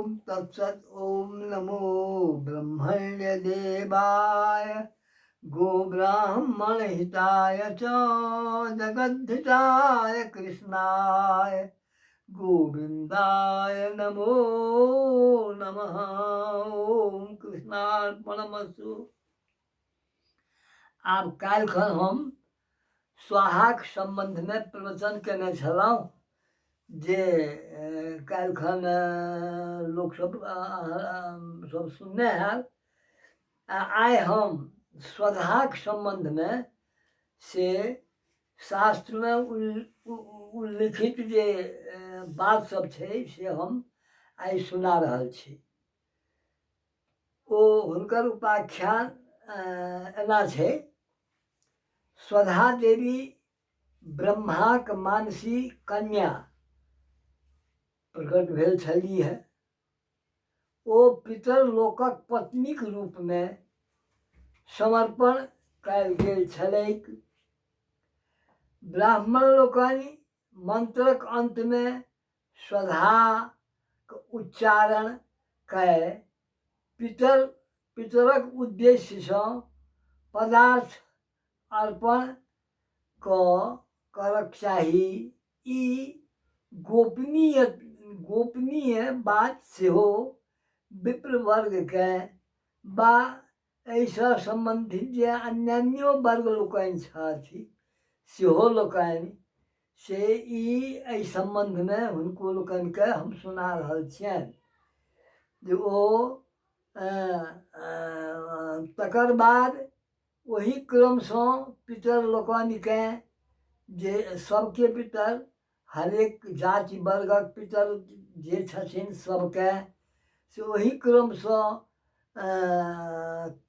ॐ तत्सत्। ॐ नमो ब्रह्मण्यदेवाय गोब्राह्मणहिताय च जगद्धिताय कृष्णाय गोविन्दाय नमो नमः। ॐ कृष्णार्पणमस्तु। आब काल्हिखन हम स्वाहाक सम्बन्धमे प्रवचन केने छलहुँ जे काल्हिखन लोकसभ सब सुनने हैब। आ आइ हम स्वधाक सम्बन्धमे से शास्त्रमे उल्लिखित जे बात सब छै से हम आइ सुना रहल छी। ओ हुनकर उपाख्यान एना छै। स्वधा देवी ब्रह्माक मानसी कन्या प्रकट भेल छलीह। ओ पितर लोकक पत्नीक रूपमे समर्पण कयल गेल छलैक। ब्राह्मण लोकनि मन्त्रक अन्तमे स्वधाक उच्चारण कए पितर पितरक उद्देश्यसँ पदार्थ अर्पण कऽ करक चाही। ई गोपनीय गोपनीय बात सेहो विप्र वर्गकेँ वा एहिसँ सम्बन्धित जे अन्यान्यो वर्ग लोकनि छथि सेहो लोकनि से ई एहि सम्बन्धमे हुनको लोकनिकेँ हम सुना रहल छियनि जे ओ तकर बाद ओही क्रमसँ पितर लोकनिकेँ जे सभके पितर हरेक जाति वर्गक पितर जे छथिन सभके से ओही क्रमसँ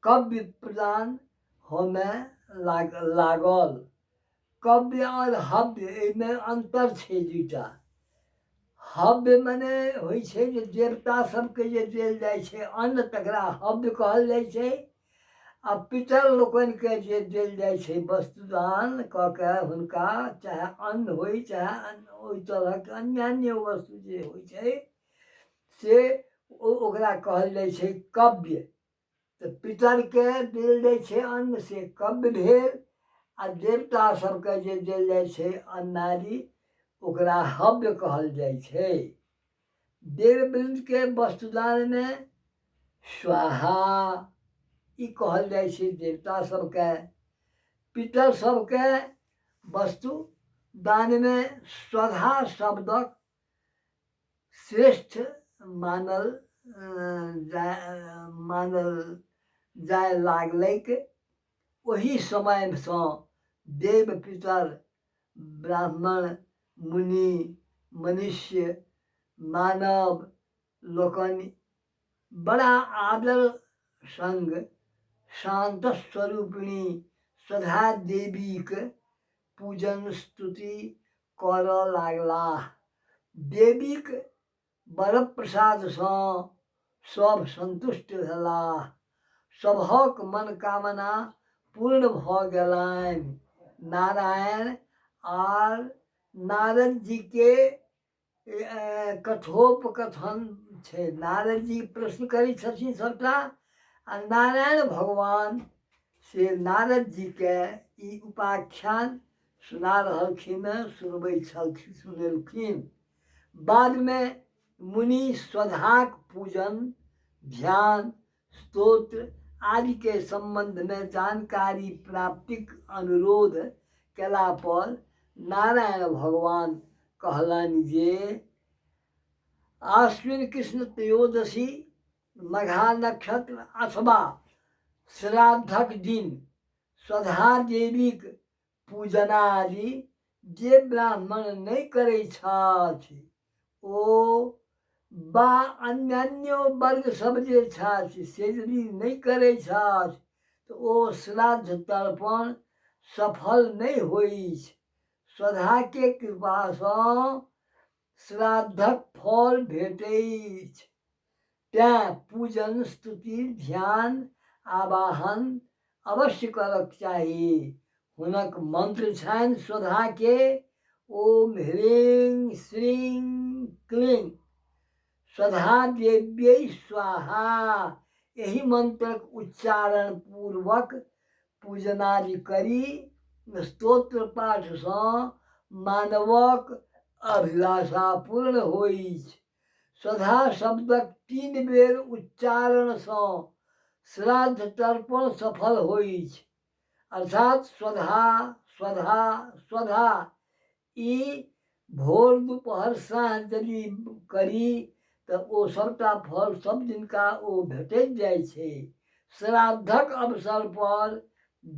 कव्य प्रदान होमय लागल। कव्य आओर हव्य एहिमे अन्तर छै दुइटा। हव्य मने होइ छै जे देवता सबके जे देल जाइ छै अन्न तकरा हव्य कहल जाइ छै, आ पितर लोकनिके जे देल जाइ छै वस्तुदान कऽ के हुनका, चाहे अन्न होइ चाहे ओहि तरहक अन्यान्य वस्तु जे होइ छै से ओ ओकरा कहल जाइ छै कव्य। तऽ पितरके देल जाइ छै अन्न से कव्य भेल, आ देवता सबके जे देल जाइ छै अन्नादि ओकरा हव्य कहल जाइ छै। देववृन्दके वस्तुदानमे स्वाहा ई कहल जाइ छै देवता सबके। पितर सबके वस्तु दानमे स्वधा शब्दक श्रेष्ठ मानल जाय मानल जाय लागलैक। ओहि समयसँ देव पितर ब्राह्मण मुनि मनुष्य मानव लोकनि बड़ा आदर सङ्ग शान्त स्वरूपिणी स्वधा देवीक पूजन स्तुति करऽ लागलाह। देवीक वरप्रसादसँ सभ सन्तुष्ट भेलाह। सभक मनकामना पूर्ण भऽ गेलनि। नारायण आर नारद जीके कथोपकथन छै। नारद जी प्रश्न करै छथिन सभटा, आ नारायण भगवान से नारद जीके ई उपाख्यान सुना रहलखिन हँ, सुनबै छलखिन, सुनेलखिन। बादमे मुनि स्वधाक पूजन ध्यान स्तोत्र आदिके सम्बन्धमे जानकारी प्राप्तिक अनुरोध कयलापर नारायण भगवान कहलनि जे आश्विन कृष्ण त्रयोदशी मघा नक्षत्र अथवा श्राद्धक दिन स्वधा देवीक पूजनादि जे ब्राह्मण नहि करै छथि ओ वा अन्यान्यो वर्ग सब जे छथि से यदि नहि करै छथि तऽ ओ श्राद्ध तर्पण सफल नहि होइछ। स्वधाके कृपासँ श्राद्धक फल भेटैछ। तेँ पूजन स्तुति ध्यान आवाहन अवश्य करक चाही। हुनक मंत्र छनि स्वधाके ओम ह्रीं श्रीं क्लीं स्वधा देव्यै स्वाहा एहि मन्त्रक उच्चारण पूर्वक पूजनादि करी। स्तोत्र पाठसँ मानवक अभिलाषा पूर्ण होइछ। स्वधा शब्दक 3 बेर उच्चारणसँ श्राद्ध तर्पण सफल होइछ। अर्थात स्वधा स्वधा स्वधा ई भोर दुपहर साँझ यदि करी तऽ ओ सबटा फल सब दिनका ओ भेटैत जाइ छै। श्राद्धक अवसर पर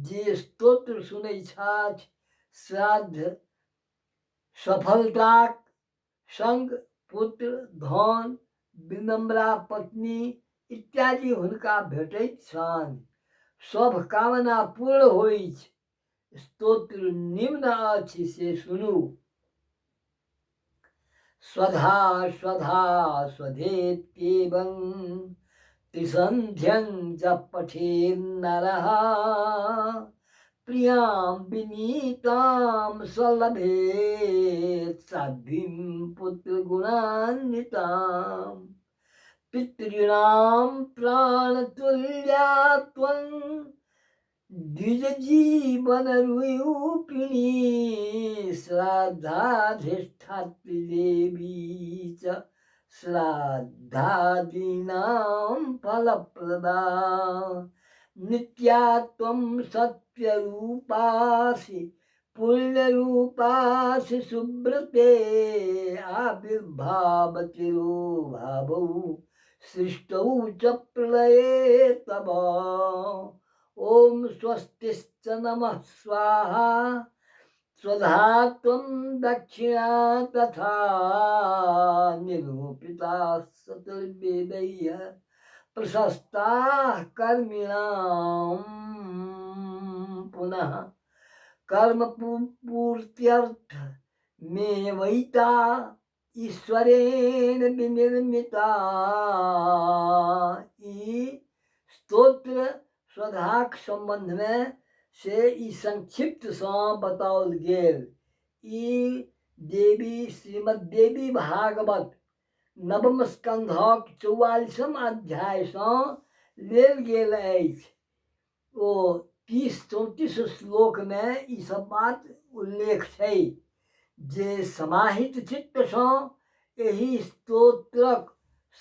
जे स्तोत्र सुनै छथि श्राद्ध सफलताक संग पुत्र धन विनम्रा पत्नी इत्यादि हुनका भेटैत छनि। सभ कामना पूर्ण होइछ। स्तोत्र निम्न अछि से सुनू। स्वधा स्वधा स्वधेत्येवं त्रिसंध्यं च पठेन्नरः प्रियां विनीतां सलभेत् साध्वीं पुत्रगुणान्वितां पितॄणां प्राणतुल्या त्वं द्विजजीवनरूपिणी श्राद्धाधिष्ठातृदेवी च श्राद्धादीनां फलप्रदा नित्या त्वं सत्यरूपासि पुण्यरूपासि सुव्रते आविर्भावतिरोभावौ सृष्टौ च प्रलये तव। ॐ स्वस्तिश्च नमः स्वाहा। स्वधा त्वं दक्षिणा तथा निरूपिता चतुर्वेदैः प्रशस्ताः कर्मिणां पुनः कर्म पूर्त्यर्थ मेवैता ईश्वरेण विनिर्मिता। ई स्तोत्र स्वधाक सम्बन्धमे से ई संक्षिप्तसँ बताओल गेल। ई देवी श्रीमद्देवी भागवत नवम स्कन्धक 44 अध्यायसँ लेल गेल अछि। ओ 30-34 श्लोकमे ई सब बात उल्लेख छै जे समाहित चित्तसँ एहि स्तोत्रक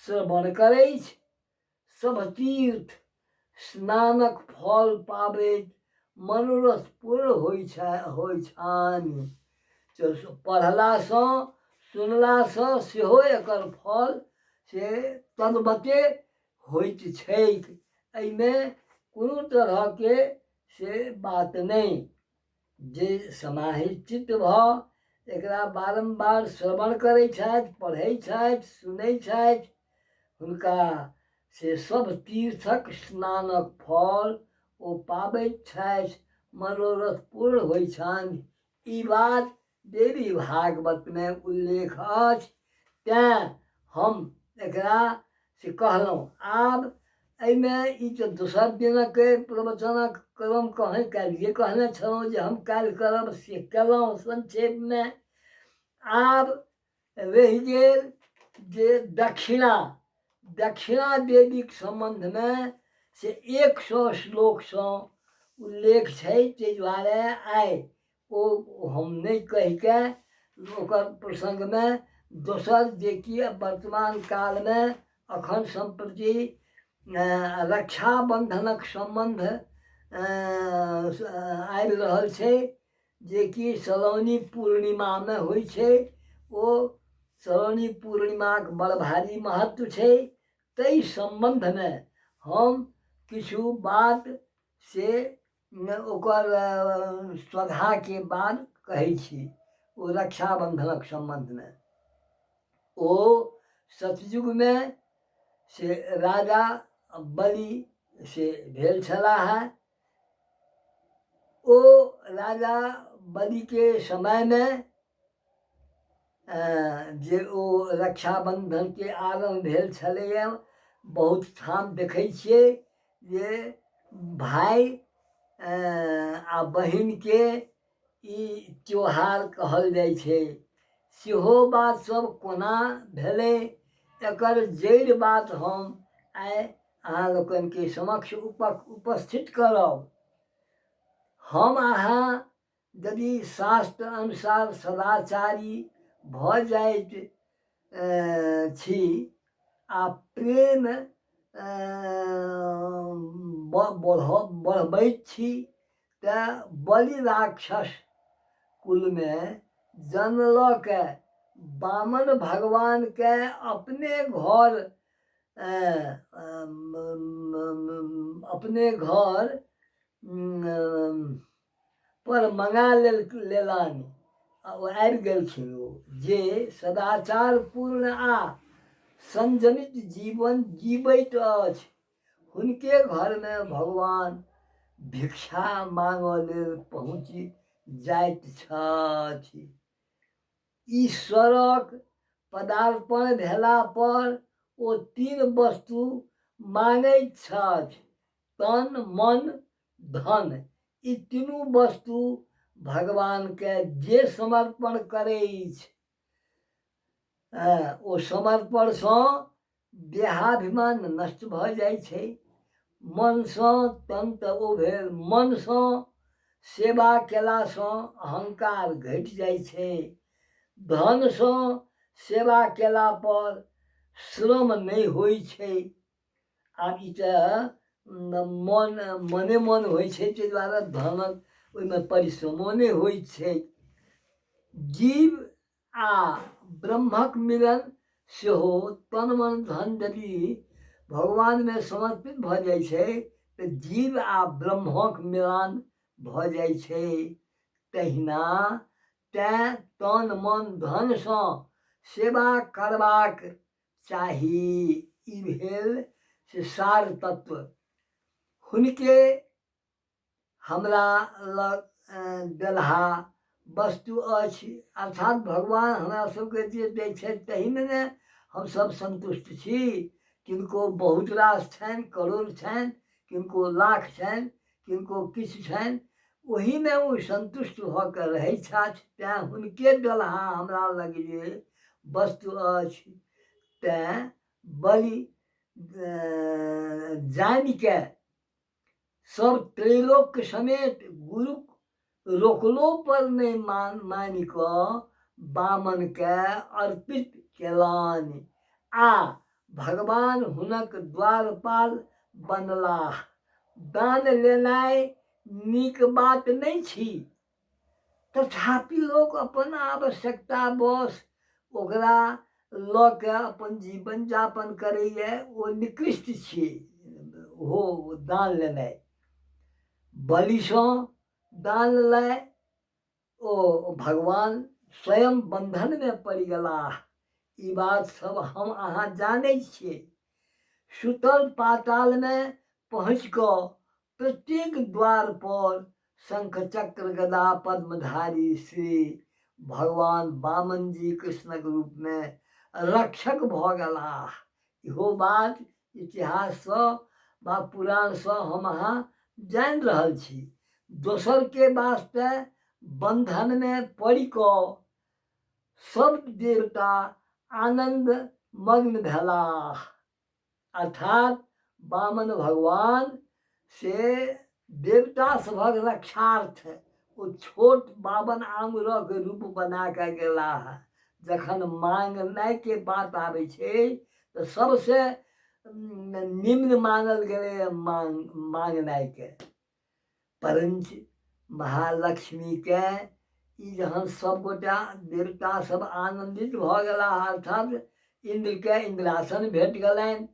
श्रवण करैछ, सभ तीर्थ स्नानक फल पाबैत मनोरथ पूर्ण होइ छनि। पढ़लासँ सुनलासँ सेहो एकर फल से तद्वते होइत छैक। एहिमे कोनो तरहके से बात नहि। जे समाहित चित्त भऽ एकरा बारम्बार श्रवण करै छथि, पढ़ै छथि, सुनै छथि, हुनका से सभ तीर्थक स्नानक फल ओ पाबैत छथि, मनोरथ पूर्ण होइ छनि। ई बात देवी भागवतमे उल्लेख अछि, तेँ हम एकरा से कहलहुँ। आब एहिमे ई तऽ दोसर दिनक प्रवचनक क्रम कहै काल्हिए कहने छलहुँ जे हम काल्हि करब, से कयलहुँ संक्षेपमे। आब रहि गेल जे दक्षिणा, दक्षिणा देवीक सम्बन्धमे से 100 श्लोकसँ उल्लेख छै, ताहि दुआरे आइ ओ हम नहि कहिके ओकर प्रसङ्गमे दोसर जे कि वर्तमान कालमे अखन सम्प्रति रक्षाबन्धनक सम्बन्ध आबि रहल छै, जेकि सलौनी पूर्णिमामे होइ छै। ओ सलौनी पूर्णिमाक बड़ भारी महत्व छै। ताहि सम्बन्धमे हम किछु बात से ओकर स्वधाके बाद कहै छी। ओ रक्षाबन्धनक सम्बन्धमे ओ सतयुगमे से राजा बलि से भेल छलाह। ओ राजा बलिके समयमे जे ओ रक्षाबन्धनके आरम्भ भेल छलैए। बहुत ठाम देखै छियै जे भाय आ बहिनके ई त्योहार कहल जाइ छै। सेहो बात सब कोना भेलै एकर जड़ि बात हम आइ अहाँ लोकनिके समक्ष उपस्थित करब। हम अहाँ यदि शास्त्र अनुसार सदाचारी भऽ जाइत छी आ प्रेम बढ़बैत छी तऽ बलि राक्षस कुलमे जन्म लऽ कऽ वामन भगवानके अपने घर अपने घर पर मँगा लेलनि आ ओ आबि गेलखिन। ओ जे सदाचारपूर्ण आ संयमित जीवन जीबैत अछि, हुनके घरमे भगवान भिक्षा माँगऽ लेल पहुँचि जाइत छथि। ईश्वरक पदार्पण भेलापर ओ तीन वस्तु माँगैत छथि, तन, मन, धन। ई तीनू वस्तु भगवानके जे समर्पण करैछ, ओ समर्पणसँ देहाभिमान नष्ट भऽ जाइ छै। मनसँ तन तऽ ओ भेल, मनसँ सेवा कयलासँ अहंकार घटि जाइ छै। धनसँ सेवा कयलापर श्रम नहि होइ छै। आब ई तऽ मन मने मन होइ छै, ताहि दुआरे धनक ओहिमे परिश्रमो नहि होइ छै। जीव आ ब्रह्मक मिलन सेहो तन मन धन यदि भगवानमे समर्पित भऽ जाइ छै तऽ जीव आ ब्रह्मक मिलान भऽ जाइ छै। तहिना तैँ तन मन धनसँ सेवा करबाक चाही। ई भेल से सार तत्व। हुनके हमरा लग देलहा वस्तु अछि, अर्थात भगवान हमरा सबके जे दै छथि ताहिमे ने हमसब सन्तुष्ट छी। किनको बहुत रास छनि, करोड़ छनि, किनको लाख छनि, किनको किछु छनि, ओहीमे ओ सन्तुष्ट भऽ कऽ रहै छथि। तेँ हुनके देलहा हमरा लग जे वस्तु अछि, तेँ बलि जानिके सब त्रैलोक्य समेत गुरुक रोकलो पर नहि मानि कऽ वामनके अर्पित केलनि आ भगवान हुनक द्वारपाल बनलाह। दान लेनाइ नीक बात नहि छी, तथापि लोक अपन आवश्यकता बस ओकरा लऽ कऽ अपन जीवन यापन करैए, ओ निकृष्ट छियै। ओहो दान लेनाइ, बलिसँ दान लए ओ भगवान स्वयं बन्धनमे पड़ि गेलाह। ई बात सब हम अहाँ जानै छियै। सुतल पातालमे पहुँचि कऽ प्रत्येक द्वार पर शंख चक्र गदा पद्मधारी श्री भगवान वामन जी कृष्णक रूपमे रक्षक भऽ गेलाह। इहो बात इतिहाससँ वा पुराणसँ हम अहाँ जानि रहल छी। दोसरके वास्ते बन्धनमे पड़ि कऽ सब देवता आनन्द मग्न भेलाह, अर्थात वामन भगवान से देवता सभक रक्षार्थ ओ छोट बावन आङ्गुरक रूप बना कऽ गेलाह। जखन मांगनाइके बात आबै छै तऽ सबसँ निम्न मानल गेलै मांगनाइके। परञ्च महालक्ष्मीके ई जहन सबगोटा देवता सब आनन्दित भऽ गेलाह, अर्थात इन्द्रके इन्द्रासन भेट गेलनि,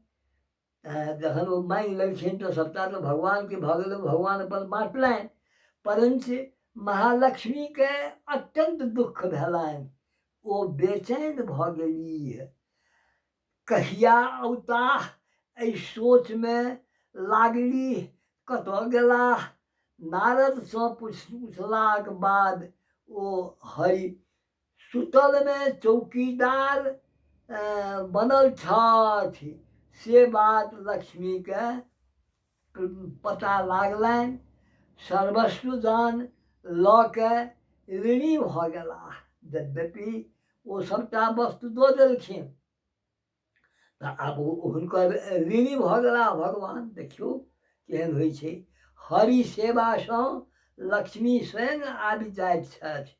जखन ओ माँगि लेलखिन तऽ सबटा तऽ भगवानके भऽ गेलै, भगवान अपन बाँटलनि। परञ्च महालक्ष्मीके अत्यन्त दुःख भेलनि, ओ बेचैन भऽ गेलीह। कहिया औताह एहि सोचमे लागली, कतऽ गेलाह? नारदसँ पुछलाक बाद ओ हरि सुतलमे चौकीदार बनल छथि से बात लक्ष्मीके पता लागलनि। सर्वस्व दान लऽ कऽ ऋणी भऽ गेलाह। यद्यपि ओ सभटा वस्तु दऽ देलखिन। तऽ आब ओ हुनकर ऋणी भऽ गेलाह भगवान। देखियौ केहन होइ छै। हरि सेवासँ लक्ष्मी स्वयं आबि जाइत छथि।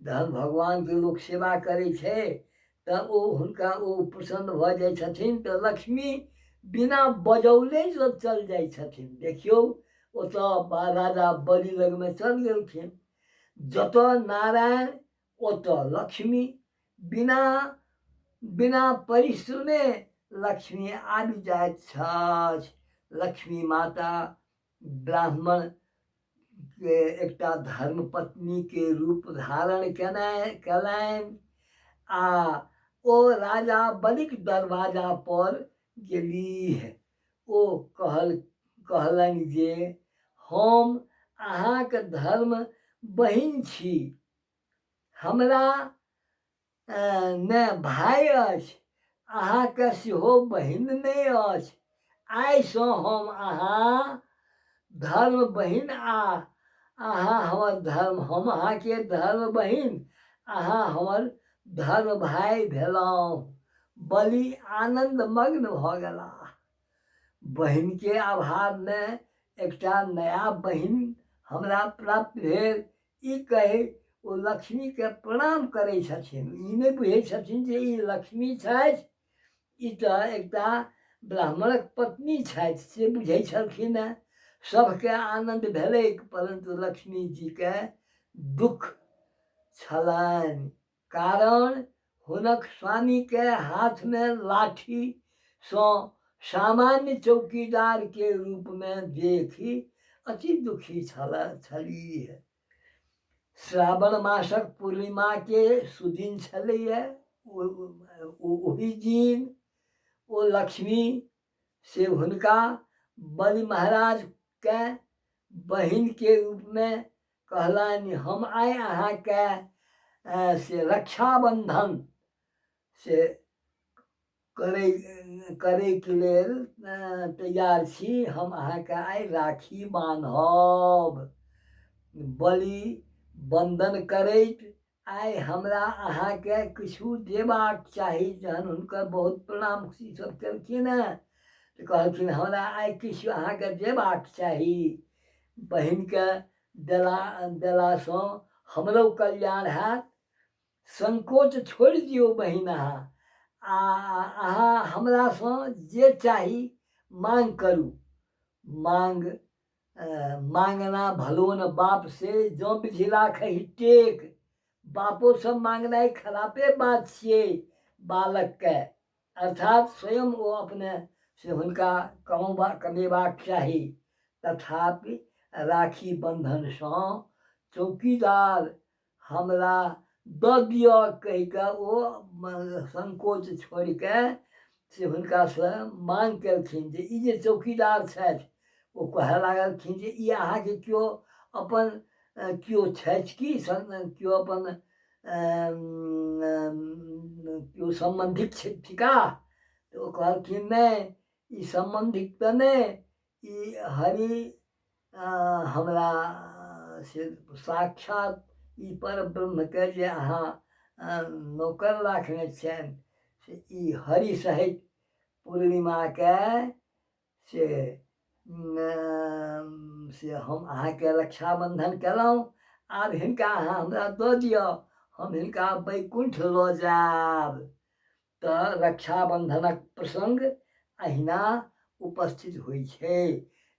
जहन भगवानके लोक सेवा करै छै तऽ ओ हुनका ओ प्रसन्न भऽ जाइ छथिन, तऽ लक्ष्मी बिना बजौले जब चलि जाइ छथिन। देखियौ, ओतऽ राजा बलि लगमे चलि गेलखिन। जतऽ नारायण ओतऽ लक्ष्मी। बिना बिना परिश्रमे लक्ष्मी आबि जाइत छथि। लक्ष्मी माता ब्राह्मण के एकटा धर्मपत्नीके रूप धारण केनाइ कयलनि आ ओ राजा बलिक दरवाजा पर गेलीह। ओ कहलनि जे हम अहाँक धर्म बहिन छी। हमरा ने भाय अछि, अहाँके सेहो बहिन नहि अछि। आइसँ हम अहाँ धर्म बहिन आ अहाँ हमर धर्म, हम अहाँके धर्म बहिन, अहाँ हमर धर्म भाय भेलहुँ। बलि आनन्दमग्न भऽ गेलाह। बहिनके अभावमे एकटा नया बहिन हमरा प्राप्त भेल, ई कहि ओ लक्ष्मीके प्रणाम करै छथिन। ई नहि बुझै छथिन जे ई लक्ष्मी छथि, ई तऽ एकटा ब्राह्मणक पत्नी छथि, से बुझै छलखिन हेँ। सभके आनन्द भेलैक, परन्तु लक्ष्मीजीके दुःख छलनि, कारण हुनक स्वामीके हाथमे लाठीसँ सामान्य चौकीदारके रूपमे देखि अति दुखी छलीह। श्रावण मासक पूर्णिमाके सुदिन छलैए। ओहि दिन ओ लक्ष्मी से हुनका बलि महाराजके बहिनके रूपमे कहलनि, हम आइ अहाँके से रक्षाबन्धन से करैके लेल तैयार छी। हम अहाँके आइ राखी बान्हब। बलि बन्दन करैत आइ हमरा अहाँके किछु देबाक चाही। जहन हुनकर बहुत प्रणाम सब केलखिन हेँ तऽ कहलखिन, हमरा आइ किछु अहाँके देबाक चाही। बहिनके देलासँ हमरो कल्याण हैत। संकोच छोड़ि दियौ बहिन अहाँ, आ अहाँ हमरासँ जे चाही माँग करू। माँग माँगना भलो न बाप से जँ विधि राखहि टेक। बापोसँ माँगनाइ खरापे बात छियै बालकके, अर्थात स्वयं ओ अपने से हुनका कमेबाक चाही। तथापि राखी बन्धनसँ चौकीदार हमरा दऽ दिअ कहि कऽ ओ संकोच छोड़ि कऽ से हुनकासँ माँग केलखिन जे ई जे चौकीदार छथि, ओ कहऽ लागलखिन जे ई अहाँके केओ अपन केओ छथि की, केओ अपन केओ सम्बन्धित थिकाह? तऽ ओ कहलखिन, नहि, ई सम्बन्धित तऽ नहि, ई हरि हमरा से साक्षात ई परब्रह्मके जे अहाँ नौकर राखने छियनि से ई हरि सहित पूर्णिमाके से से हम अहाँके रक्षाबन्धन कयलहुँ। आब हिनका अहाँ हमरा दऽ दिअ, हम हिनका वैकुण्ठ लऽ जायब। तऽ रक्षाबन्धनक प्रसङ्ग अहिना उपस्थित होइ छै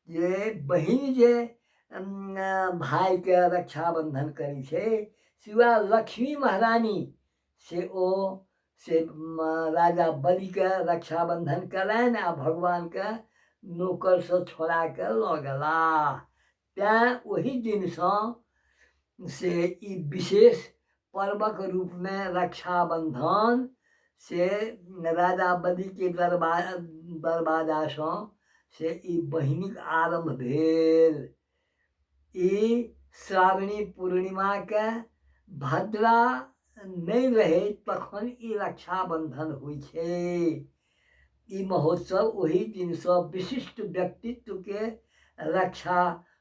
जे बहिन जे भायके रक्षाबन्धन करै छै से वएह लक्ष्मी महारानी से ओ से राजा बलिके रक्षाबन्धन कयलनि आ भगवानके नौकरसँ छोड़ा कऽ लऽ गेलाह। तेँ ओहि दिनसँ से ई विशेष पर्वक रूपमे रक्षाबन्धन से राजा बलिके दरवाजासँ से ई बहिनिक आरम्भ भेल। ई श्रावणी पूर्णिमाके भद्रा नहि रहै तखन ई रक्षाबन्धन होइ छै। ई महोत्सव ओहि दिनसँ विशिष्ट व्यक्तित्वके रक्षा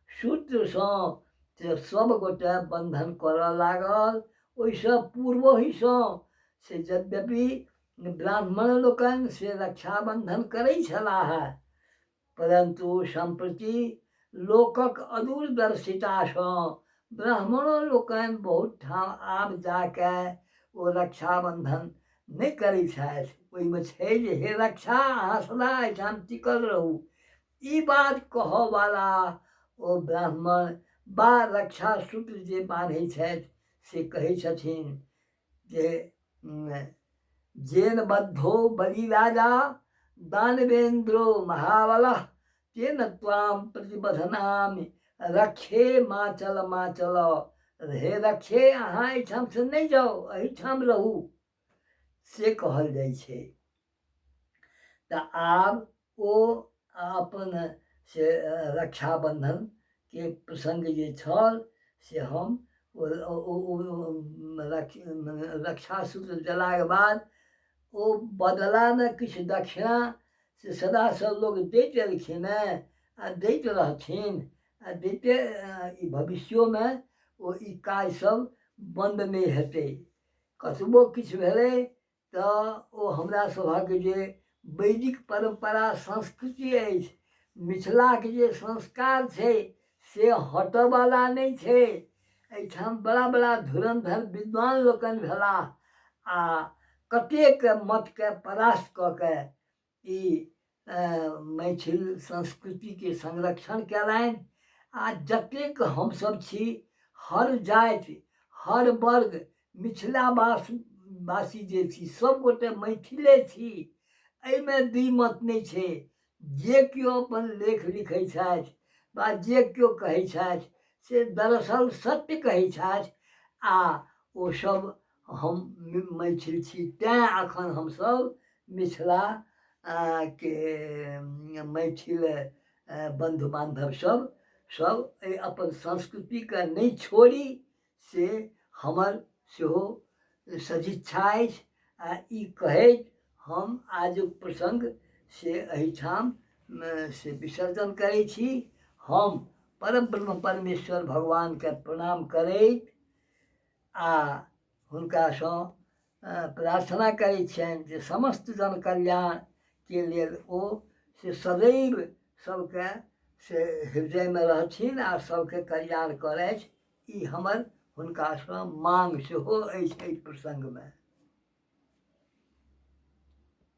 सूत्रसँ से सभगोटे बन्धन करऽ लागल। ओहिसँ पूर्वहिसँ से यद्यपि ब्राह्मण लोकनि से रक्षाबन्धन करै छलाह, परन्तु सम्प्रति लोकक अदूरदर्शितासँ ब्राह्मणो लोकनि बहुत ठाम आब जाके ओ रक्षाबन्धन नहि करै छथि। ओहिमे छै जे हे रक्षा, अहाँ सदा एहिठाम टिकल रहू, ई बात कहऽवला ओ ब्राह्मण बा रक्षा सूत्र जे बान्है छथि से कहै छथिन जे जेन बद्धो बलिराजा दानवेन्द्रो महाबलः तेन त्वाम प्रतिबधनामि रक्षे माचल माचल। हे रक्षे, अहाँ एहिठामसँ नहि जाउ, एहिठाम रहू, से कहल जाइ छै। तऽ आब ओ अपन से रक्षाबन्धनके प्रसङ्ग जे छल से हम रक्षा सूत्र देलाके बाद ओ बदलामे किछु दक्षिणा से सदासँ लोक दैत एलखिन हेँ आ दैत रहथिन आ दैते ई भविष्योमे ओ ई काजसभ बन्द नहि हेतै। कतबो किछु भेलै तऽ ओ हमरा सभक जे वैदिक परम्परा संस्कृति अछि, मिथिलाके जे संस्कार छै से हटऽवला नहि छै। एहिठाम बड़ा बड़ा धुरन्धर विद्वान लोकनि भेलाह आ कतेक मतके परास्त कऽ के ई मैथिल संस्कृतिके संरक्षण कयलनि। आ जतेक हमसभ छी, हर जाति हर वर्ग मिथिलावास वासी जे छी सभगोटे मैथिले छी, एहिमे द्विमत नहि छै। जे केओ अपन लेख लिखै छथि वा जे केओ कहै छथि से दरअसल सत्य कहै छथि आ ओ सब हम मैथिल छी, तैँ एखन हमसभ मिथिला के मैथिल बन्धु बान्धव सब सब एहि अपन संस्कृतिके नहि छोड़ी से हमर सेहो सदिच्छा अछि। आ ई कहैत हम आजुक प्रसङ्ग से एहिठाम से विसर्जन करै छी। हम परब्रह्म परमेश्वर भगवानके प्रणाम करैत आ हुनकासँ प्रार्थना करै छियनि जे समस्त जन कल्याणके लेल ओ से सदैव सबके से हृदयमे रहथिन आ सबके कल्याण करथि। ई हमर हुनकासँ माँग सेहो अछि एहि प्रसङ्गमे।